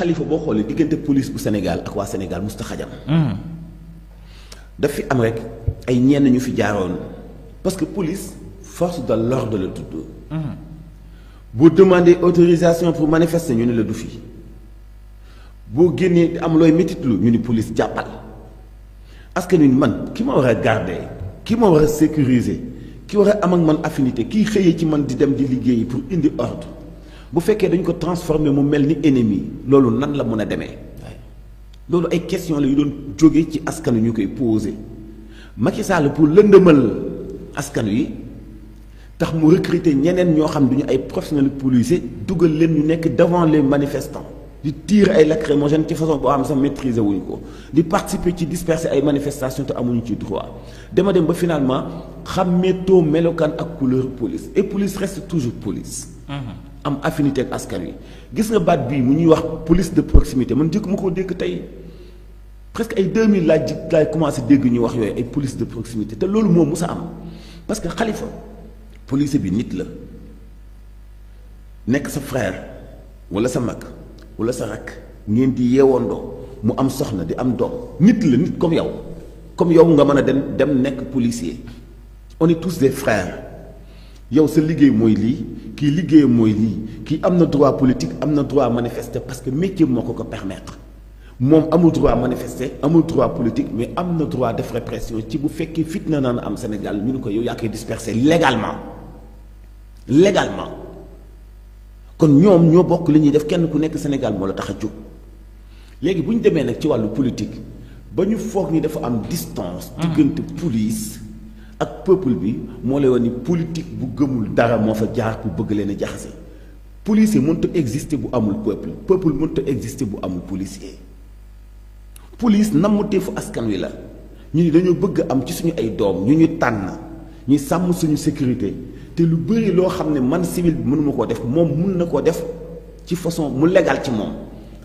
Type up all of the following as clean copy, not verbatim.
Khalifa boo xoolee diggante police bu Sénégal ak waa Sénégal musta xajam. daf fi am rek ay ñenn ñu fi jaaroon parce que police force de l'ordre la tudd. boo demandé autorisation pour manifester ñu ne la du fi boo génnee di am looy métitlu ñu ni police jàppal askan wi man ki ma war a garder ki ma war a sécuriser ki war a am ak man affinité kii xëyee ci man di dem di liggéeyi pour indi ordre bu fekkee dañ ko transformer mu mel ni ennemi loolu nan la mën a demee. loolu ay question la yu doon jóge ci askan wi ñu koy posé Macky Sall pour lëndëmal askan wi tax mu recruter ñeneen ñoo xam duñu ay professionnels policiers dugal leen ñu nekk devant les manifestants di tirer ay lacrymogènes ci façon boo xam sax maîtriser wuñ ko di participer ci disperser ay manifestations te amuñu ci droit dama dem ba finalement xàmmeetoo melokaan ak couleur police et police reste toujours police. am affinité ak askan wi gis nga baat bii mu ñuy wax police de proximité man jëkk ma koo dégg tey presque ay 2000 laay commencé dégg ñu wax yooyu ay police de proximité te loolu moom musa am parce que Khalifa police bi nit la nekk sa frère wala sa mag wala sa rakk ngeen di yeewandoo mu am soxna di am doom nit la nit comme yow nga mën a dem nekk policier on est tous des frères yow sa liggéey mooy lii kii liggéeyam mooy lii kii am na droit politique am na droit manifester parce que métier moo ko permettre moom amul droit manifester amul droit politique mais am na droit def répression ci bu fekkee fitna naan am Sénégal ñu ne ko yow yaa koy disperser légalement kon ñoom ñoo bokk li ñuy def kenn ku nekk Sénégal moo la tax a jóg léegi bu ñu demee nag ci wàllu politique ba ñu foog ni dafa am distance diggante police ak peuple bi moo lay wax ni politique bu gëmul dara moo fa jaar pour bëgg leen a jaxase policier mënut a exister bu amul peuple mënut a exister bu amul policier police nammuteefu askan wi la ñu ni dañoo bëgg am ci suñu ay doom ñu tànn ñuy sàmm suñu sécurité te lu bëri loo xam ne man civil bi mënuma koo def moom mun na koo def ci façon mu légal ci moom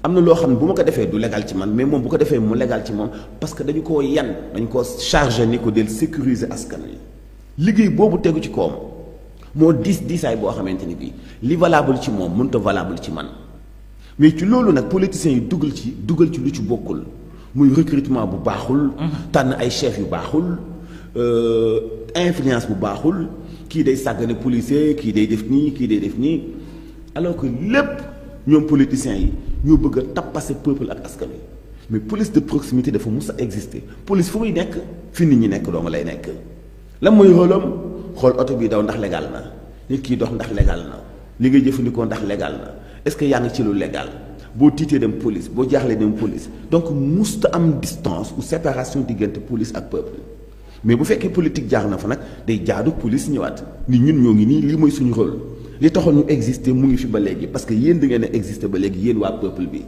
am na loo xam ne bu ma ko defee du légal ci man mais moom bu ko defee mu légal ci moom parce que dañu koo dañ koo chargé ni ko del sécuriser askan wi liggéey boobu tegu ci kawam moo diisaay boo xamante ni bii li valable ci moom mënut a valable ci man mais ci loolu nag politiciens yi dugal ci lu ci bokkul muy recrutement bu baaxul. tànn ay chefs yu baaxul influence bu baaxul kii day sàggane policier kii day def nii alors que lépp ñoom politiciens yi ñoo bëgg a tapasser peuple ak askan wi mais police de proximité dafa mus a exister police fu muy nekk fi nit ñi nekk doo nga lay nekk. lan mooy rôlam xool oto bi daw ndax légal na nit kii dox ndax légal na li ngay jëfandikoo ndax légal na est-ce que yaa ngi ci lu légal boo tiitee dem police boo jaaxlee dem police donc musta am distance ou séparation diggante police ak peuple mais bu fekkee politique jaar na fa nag day jaadu police ñëwaat ni ñun ñoo ngi nii lii mooy suñu rôle li taxoon ñu exister mu ngi fi ba léegi parce que yéen da ngeen a exister ba léegi yéen waa peuple bi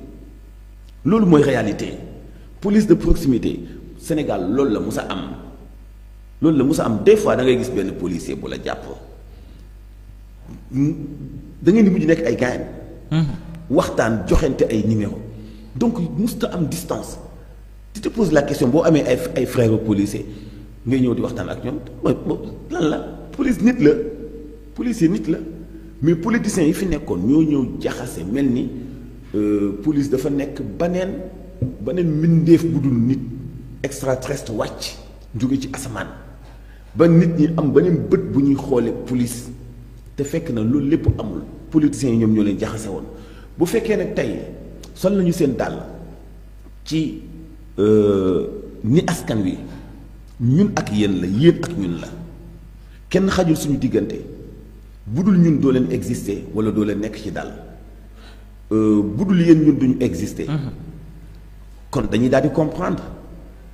loolu mooy réalité police de proximité Sénégal loolu la musa am des fois da ngay gis benn policier bu la jàpp da ngeen di mujj nekk ay gaañ waxtaan joxente ay numéro donc musta am distance tu te poses la question boo amee ay frères policiers ngay ñëw di waxtaan ak ñoom lan la police nit la policier nit la mais politiciens yi fi nekkoon ñoo ñëw jaxase mel ni police dafa nekk baneen mbindeef bu dul nit extraterrestre wàcc jóge ci asamaan ba nit ñi am beneen bët bu ñuy xoole police te fekk na loolu lépp amul politiciens yi ñoom ñoo leen jaxase woon bu fekkee nag tey sol nañu seen dàll ci ni askan wi ñun ak yéen la yéen ak ñun la kenn xajul suñu diggante bu dul ñun doo leen exister wala doo leen nekk ci dàll bu dul yéen ñun duñu exister kon dañuy daal di comprendre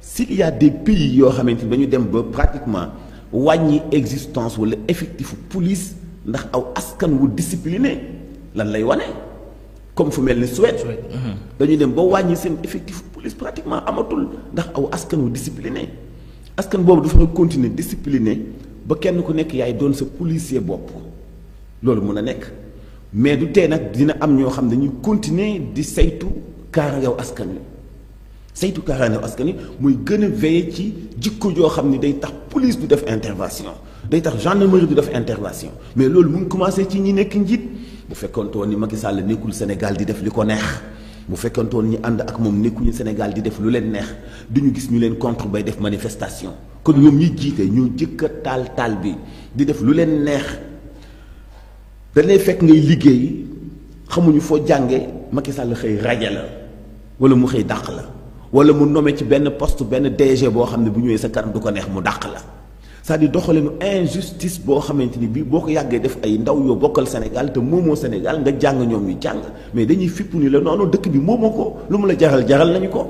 s'il y a des pays yoo xamante ni dañu dem ba pratiquement wàññi existence wala effectif police ndax aw askan wu discipliné lan lay wane comme fu mel ni Suède dañu dem ba wàññi seen effectif police pratiquement amatul ndax aw askan wu discipliné askan boobu dafa continuer discipliné ba kenn ku nekk yaay doon sa policier bopp loolu mun a nekk mais du tee nag dina am ñoo xam ne dañuy continuer di saytu kaaraangew askan wi saytu kaaraangew askan wi muy gën a veiller ci jikko joo xam ni day tax police du def intervention day tax gendarmerie du def intervention mais loolu mu ngi commencé ci ñi nekk njiit bu fekkoon toon ni Macky Sall nekkul Sénégal di def li ko neex bu fekkantoon ñi ànd ak moom nekkuñu Sénégal di def lu leen neex duñu gis ñu leen contre bay def manifestation kon ñoom ñi jiite ñoo jëkk a taal bi di def lu leen neex dañ lay fekk ngay liggéey xamuñu foo jànge Macky Sall xëy raja la wala mu xëy dàq la wala mu nommé ci benn poste benn DG boo xam ne bu ñëwee sa kanam du ko neex mu dàq la c'est-à-dire doxalinu injustice boo xamante ni bii boo ko yàggee def ay ndaw yoo bokkal Sénégal te moomoo Sénégal nga jàng ñoom ñu jàng mais dañuy fippu ni la noonu dëkk bi moomoo ko lu mu la jaral nañu ko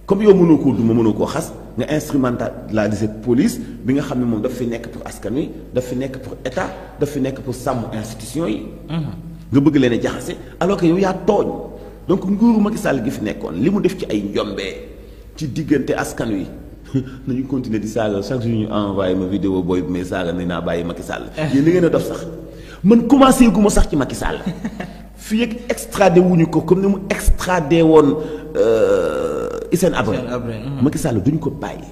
comme yow mënoo koo duma mënoo koo xas nga instrumentaliser police bi nga xam ne moom daf fi nekk pour askan wi daf fi nekk pour état daf fi nekk pour sàmm institution yi. nga bëgg leen a jaxase alors que yow yaa tooñ donc nguuru Macky Sall gi fi nekkoon li mu def ci ay njombee ci diggante askan wi. nañu continuer di saaga chaque jour ñu envoyé ma vidéo booy bi may saaga ne naa bàyyi Macky Sall. yéen li ngeen a dof sax man commencé gu ma sax ci Macky Sall fii ak extradé wuñu ko comme ni mu extradé woon Hissène Habré. Macky Sall duñ ko bàyyi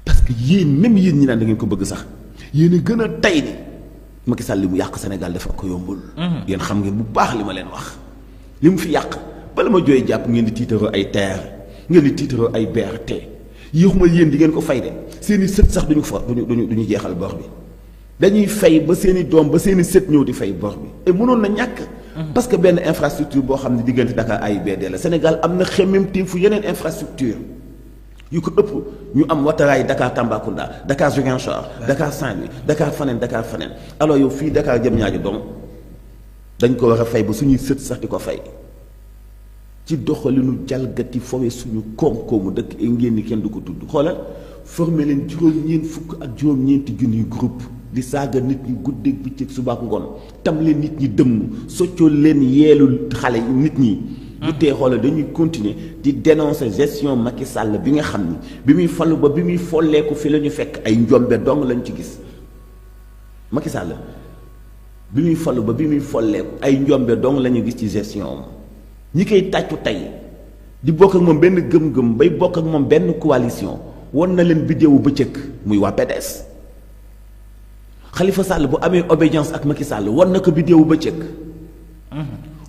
parce que yéen même yéen ñi naan da ngeen ko bëgg sax yéen a gën a tey ni Macky Sall li mu yàq Sénégal dafa ko yombul. yéen xam ngeen bu baax li ma leen wax li mu fi yàq bala ma jooy jàpp ngeen di tiitaroo ay TER ngeen di tiitaroo ay BRT. yéexuma yéen di ngeen ko fay de seen i sët sax duñu fa duñu jeexal bor bi dañuy fay ba seen i doom ba seen i sët ñëw di fay bor bi et mënoon na ñàkk. parce que benn infrastructure boo xam ne diggante Dakar AIBD la Sénégal am na xemmemteefu yeneen infrastructure yu ko ëpp ñu am wataraay Dakar Tambacounda Dakar Ziguinchor Dakar Saint-Louis Dakar faneen alors yow fii Dakar Diamniadio donc dañ ko war a fay ba suñuy sët sax di ko fay. ci doxalinu jalgati fowe suñu koom-koomu dëkk ngeen ni kenn du ko tudd xoolal formé leen juróom-ñeent fukk ak juróom-ñeenti junniy groupe di saaga nit ñi guddeeg bëccëg suba ak ngoon tam leen nit ñi dëmm soccoo leen yeelul xale nit ñi. bu tee xoolal dañuy continuer di dénoncer gestion Macky Sall bi nga xam ni bi muy fallu ba bi muy folleeku fi la ñu fekk ay njombe dong lañ ci gis Macky Sall bi muy fallu ba bi muy folleeku ay njombe dong la ñu gis ci gestion am. ñi koy tàccu tey di bokk ak moom benn gëm-gëm bay bokk ak moom benn coalition won na leen biddewu bëccëg muy waa PDS Khalifa Sall bu amee obédience ak Macky Sall won na ko biddewu bëccëg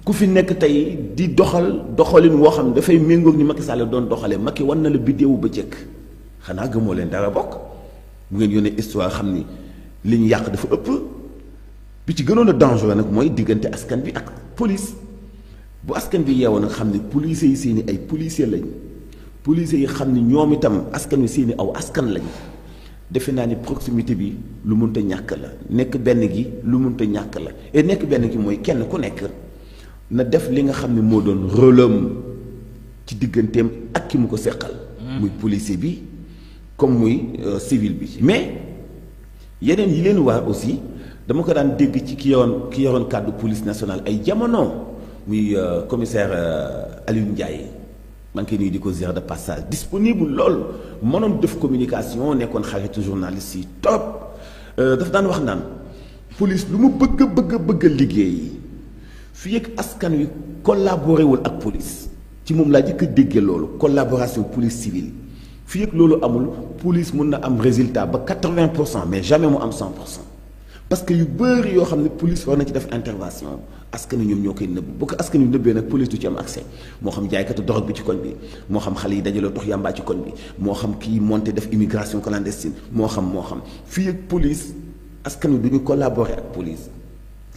ku fi nekk tey di doxalin woo xam ne dafay méngoog ni Macky Sall doon doxalee Macky won na la biddewu bëccëg xanaa gëmoo leen dara bokk bu ngeen yónnee histoire xam ni li ñu yàq dafa ëpp bi ci gënoon a dangereux nag mooy diggante askan bi ak police. bu askan bi yeewoon nga xam ne policiers yi seeni ay policiers lañ policiers yi xam ne ñoom itam askan wi seeni aw askan lañ defe naa ni proximité bi lu mënta ñàkk la nekk benn gi lu mënta ñàkk la et nekk benn gi mooy kenn ku nekk na def li nga xam ne moo doon rôlam ci digganteem ak ki mu ko seqal. muy policier bi comme muy civil bi mais yeneen yi leen waar aussi dama ko daan dégg ci ki yoroon kàddu police nationale ay jamono. muy commissaire Aliou Ndiaye maa ngi koy nuyu di ko ziar de passage disponible lool mënoon def communication nekkoon xaritu journaliste yi top daf daan wax naan police lu mu bëgg liggéey fii ak askan wi collaboré wul ak police ci moom laa jëkk a déggee loolu collaboration police civile fii ak loolu amul police mun na am résultat ba 80% mais jamais mu am 100%. parce que yu bëri yoo xam ne police war na ci def intervention askan wi ñoom ñoo koy nëbb bu ko askan wi nëbbee nag police du ci am accès moo xam jaaykatu drogue bi ci koñ bi moo xam xale yi dajaloo tox yàmbaa ci koñ bi moo xam kii monté def immigration clandestine moo xam fii ak police askan wi du ñu collaborer ak police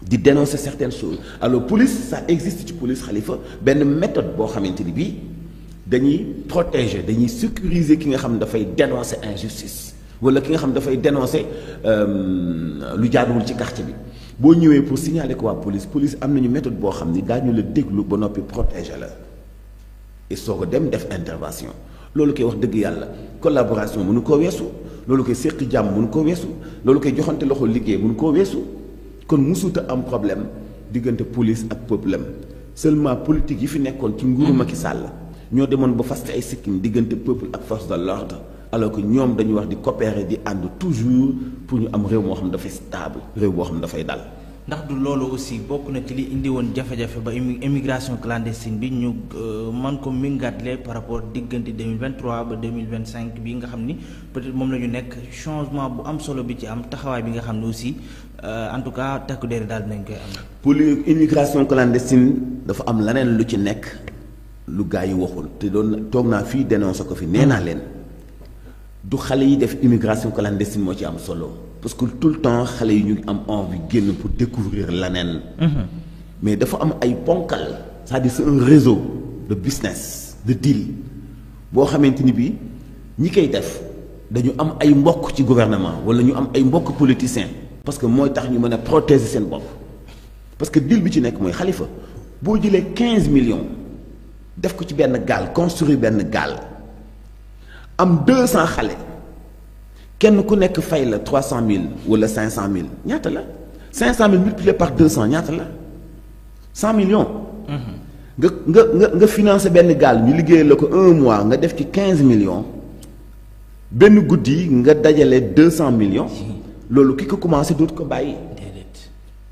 di dénoncer certaines choses alors police ça existe ci police Khalifa benn méthode boo xamante ni bii dañuy protéger dañuy sécuriser ki nga xam ne dafay dénoncer injustice wala ki nga xam dafay dénoncer lu jaaduwul ci quartier bi boo ñëwee pour signaler ko waa police am nañu méthode boo xam ni daañu la déglu ba noppi protéger la et soo ko dem def intervention loolu koy wax dëgg yàlla collaboration mënu koo weesu loolu koy séqi jàmm mënu koo weesu loolu koy joxante loxo liggéey mënu koo weesu kon musuta am problème diggante police ak peuple am seulement politique yi fi nekkoon ci nguuru Macky Sall ñoo demoon ba faste ay sikkim diggante peuple ak force de l'ordre alors que ñoom dañu wax di coopérer di ànd toujours pour ñu am réew moo xam ne dafay stable réew boo xam ne dafay dal. ndax du loolu aussi bokk na ci li indi woon jafe-jafe ba immigration clandestine bi ñu man ko méngaatle par rapport diggante 2023 ba 2025 bi nga xam ni peut-être moom la ñu nekk changement bu am solo bi ci am taxawaay bi nga xam ne aussi en tout cas takku der daal nañ koy am. pour immigration clandestine dafa am leneen lu ci nekk lu gars yi waxul te doon toog naa fii dénoncé ko fi nee naa leen du xale yi def immigration clandestine moo ci am solo parce que tout le temps xale yi ñu ngi am envie génn pour découvrir leneen. mais dafa am ay ponkal c'est-à-dire c'est un réseau de business de deal boo xamante ni bii ñi koy def dañu am ay mbokk ci gouvernement wala ñu am ay mbokk politiciens parce que mooy tax ñu mën a protéger seen bopp parce que deal bi ci nekk mooy Khalifa boo jëlee 15 millions def ko ci benn gaal construire benn gaal am 200 xale kenn ku nekk fay la 300 000 wala 500 000 ñaata la 500 000 multiplié par 200 ñaata la 100 millions. nga financé benn gaal ñu liggéeyal la ko 1 mois nga def ci 15 millions benn guddi nga dajale 200 millions loolu ki ko commencé dootu ko bàyyi.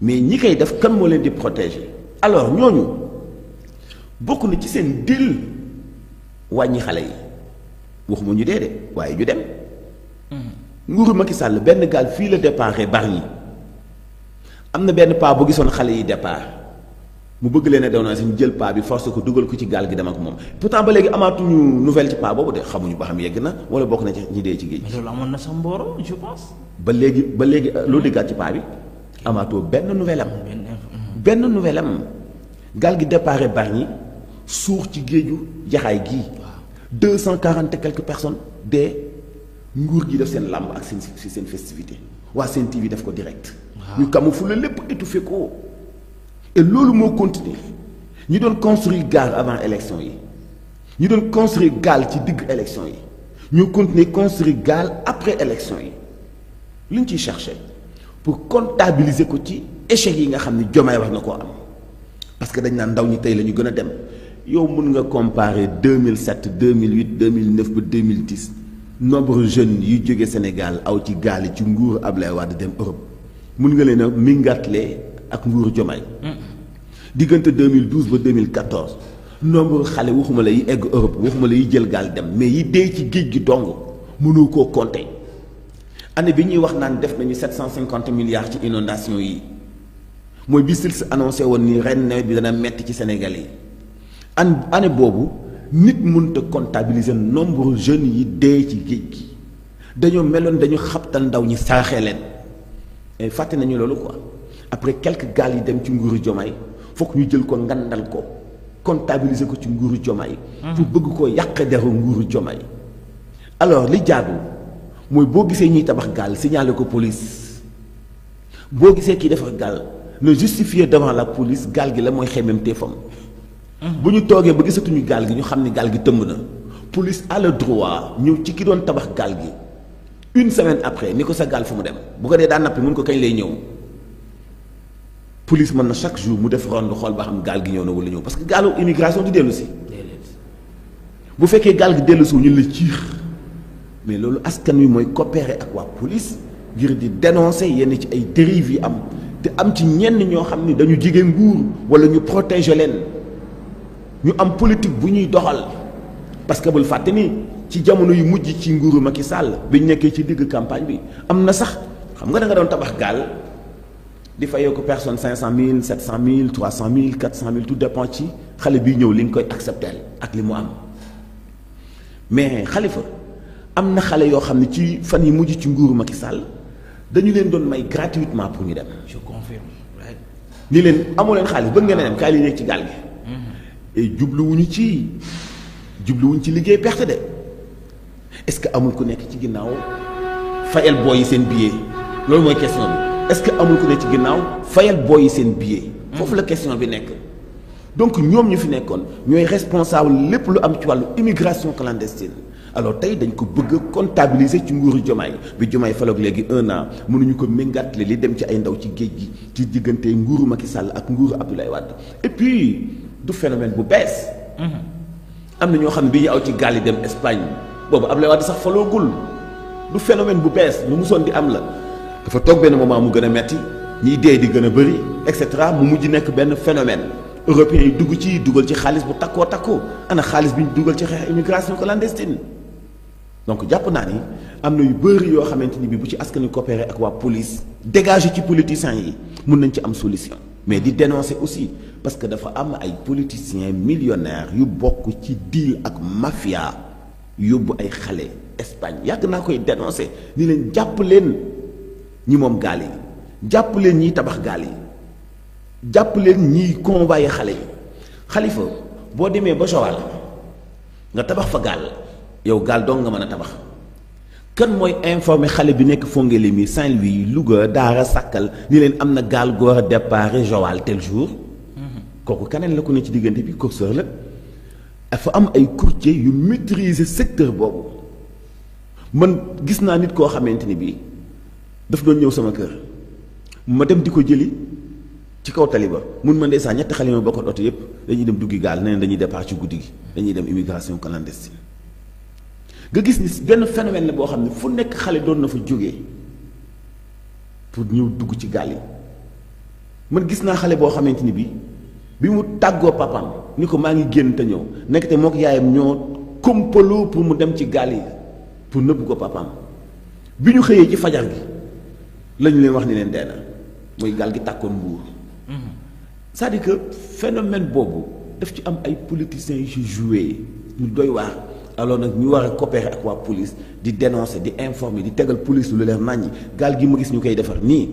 mais ñi koy def kan moo leen di protéger. alors ñooñu bokk na ci seen deal wàññi xale yi waxuma ñu dee de waaye ñu dem. nguuru Macky Sall benn gaal fii la déparé Bargny am na benn paa bu gisoon xale yi départ mu bëgg leen a dénoncé ñu jël paa bi force ko dugal ko ci gaal gi dem ak moom pourtant ba léegi amaatuñu nouvelle ci paa boobu de xamuñu ba xam yegg na wala bokk na ci ñi dee ci géej. mais loolu amoon na sa Mboro je pense. ba léegi loo déggaat ci paa bi amaatoo benn nouvelle am. benn nouvelle am gaal gi déparé Bargny suux ci géeju jaxaay gii. 240 et quelques personnes de nguur gi def seen làmb ak seen festivité waa seen TV def ko direct. ñu camoufler lépp étouffé ko. et loolu moo continuer ñi doon construire gaal avant élection yi ñi doon construire gaal ci digg élection yi ñu continuer construire gaal après élection yi li ñu ciy chercher pour comptabiliser ko ci échec yi nga xam ni Diomaye wax na koo am parce que dañ naan ndaw ñi tey la ñu gën a dem yow mun nga comparer 2007 2008 2009 ba 2010 nombre jeunes yu jóge Sénégal aw ci gaal yi ci nguur Ablaye Wade dem Europe mun nga leen a mingatle ak nguuru Diomaye diggante 2012 ba 2014 nombre xale waxuma la yi egg Europe waxuma la yi jël gaal dem mais yi dee ci géej gi dong mënoo koo compter année bi ñuy wax naan def nañu 750 milliards ci inondation yi mooy bi SILS annoncé woon ni ren nawet bi dana metti ci Sénégal yi année boobu nit mënta comptabiliser nombre jeunes yi dee ci géej gi dañoo meloon dañu xabtal ndaw ñi saaxee leen et fàtte nañu loolu quoi après quelques gaal yi dem ci nguuru Diomaye fokk ñu jël ko ngandal ko comptabiliser ko ci nguuru Diomaye pour bëgg koo yàq deru nguuru Diomaye alors li jaadu mooy boo gisee ñuy tabax gaal signaler ko police boo gisee kii defar gaal ne justifier devant la police gaal gi la mooy xemem téefam bu ñu toogee ba gisatuñu gaal gi ñu xam ni gaal gi tëmb na police a le droit ñëw ci ki doon tabax gaal gi une semaine après ni ko sa gaal fu mu dem bu ko dee daa nappi mun ko kañ lay ñëw police mën na chaque jour mu def ronde xool ba xam gaal gi ñëw na wala ñëw parce que gaalu immigration di dellu si bu fekkee gaal gi dellu si ñu la ciix mais loolu askan wi mooy coopérer ak waa police ngir di dénoncer yenn ci ay dérives yi am te am ci ñenn ñoo xam ni dañu jige nguur wala ñu protéger leen ñu am politique bu ñuy doxal parce que bul fàtte ni ci jamono yu mujj ci nguuru Macky Sall bi ñu nekkee ci digg campagne bi am na sax xam nga da nga doon tabax gaal di fayoo ko personne 500 000 700 000 300 000 400 000 tout dépend ci xale bi ñëw li nga koy accepter ak li mu am mais Khalifa am na xale yoo xam ne ci fan yi mujj ci nguuru Macky Sall dañu leen doon may gratuitement pour ñu dem. je confirme. ni leen amoo leen xaalis bëgg ngeen a dem kaay li nekk ci gaal gi. et jubluwuñu ci liggéey perte de est-ce que amul ku nekk ci ginnaaw fayal booy yi seen billet loolu mooy question bi est-ce que amul ku nekk ci ginnaaw fayal booy yi seen billet. foofu la question bi nekk. donc ñoom ñu fi nekkoon ñooy responsable lépp lu am ci wàllu immigration clandestine alors tey dañ ko bëgg a comptabiliser ci nguuru Diomaye bi Diomaye faloog léegi 1 an mënuñu ko méngaatle li dem ci ay ndaw ci géej gi ci diggante nguuru Macky Sall ak nguuru Abdoulaye Wade et puis du phénomène bu bees. am na ñoo xam ne bi ñu aw ci gaal yi dem Espagne boobu Abdoulaye Wade sax faloogul du phénomène bu bees lu musoon di am la dafa toog benn moment mu gën a metti ñiy dee di gën a bëri et cetera mu mujj nekk benn phénomène. européens yi dugg ci dugal ci xaalis bu takkoo ana xaalis bi ñu dugal ci xeex immigration clandestine donc jàpp naa ni am na yu bëri yoo xamante ni bi bu ci askan wi coopéré ak waa police dégagé ci politiciens yi mun nañ ci am solution mais di dénoncer aussi parce que dafa am ay politiciens millionnaires yu bokk ci deal ak mafia yóbbu ay xale Espagne yàgg naa koy dénoncer ni leen jàpp leen ñi moom gaal yi jàpp leen ñiy tabax gaal yi jàpp leen ñiy convoyer xale yi Xalifa boo demee ba Joal nga tabax fa gaal yow gaal dong nga mën a tabax kan mooy informé xale bi nekk Fongolimbi Saint-Louis Louga Daara Sakkal ni leen am na gaal gu war a départ Joal tel jour kooku keneen la ko ne ci diggante bi courseur la dafa am ay courtier yu maîtriser secteur boobu man gis naa nit koo xamante ni bii daf doon ñëw sama kër ma dem di ko jëli ci kaw tali ba mun ma ndeysaan ñetti xale ma bokkoon oto yëpp dañuy dem duggi gaal nee dañuy départ ci guddi gi dañuy dem immigration clandestine nga gis ni benn phénomène la boo xam ne fu nekk xale doon na fa jógee pour ñëw dugg ci gaal yi man gis naa xale boo xamante ni bi mu tàggoo papaam ni ko maa ngi génn te ñëw nekk te moo ko yaayam ñoo kompaloo pour mu dem ci gaal yi pour nëbb ko papaam bi ñu xëyee ci fajar gi lañu leen wax ni leen dee na mooy gaal gi tàkkoon Mbuur c'est-à-dire que phénomène boobu daf ci am ay politiciens yu ci joué ñu doy waar alors nag ñu war a coopérer ak waa police di dénoncer di informer di tegal police lu leer naññi gaal gi ma gis ñu koy defar nii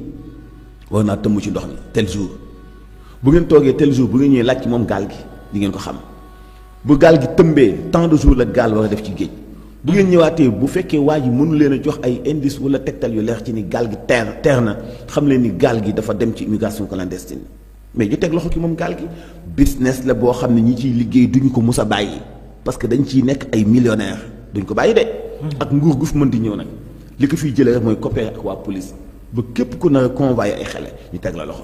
war naa tëmb ci ndox mi tel jour bu ngeen toogee tel jour bu ngeen ñëwee laaj ci moom gaal gi di ngeen ko xam bu gaal gi tëmbee tant de jours la gaal war a def ci géej bu ngeen ñëwaatee bu fekkee waa ji mënu leen a jox ay indice wala tegtal yu leer ci ni gaal gi teer na xam leen ni gaal gi dafa dem ci immigration clandestine mais ñu teg loxo ki moom gaal gi business la boo xam ne ñi ciy liggéey duñu ko mus a bàyyi parce que dañ ciy nekk ay millionnaires duñ ko bàyyi de. ak nguur gu fi mën di ñëw nag li ko fiy jëlee rek mooy coopérer ak waa police ba képp ku nar a convoyer ay xale ñu teg la loxo.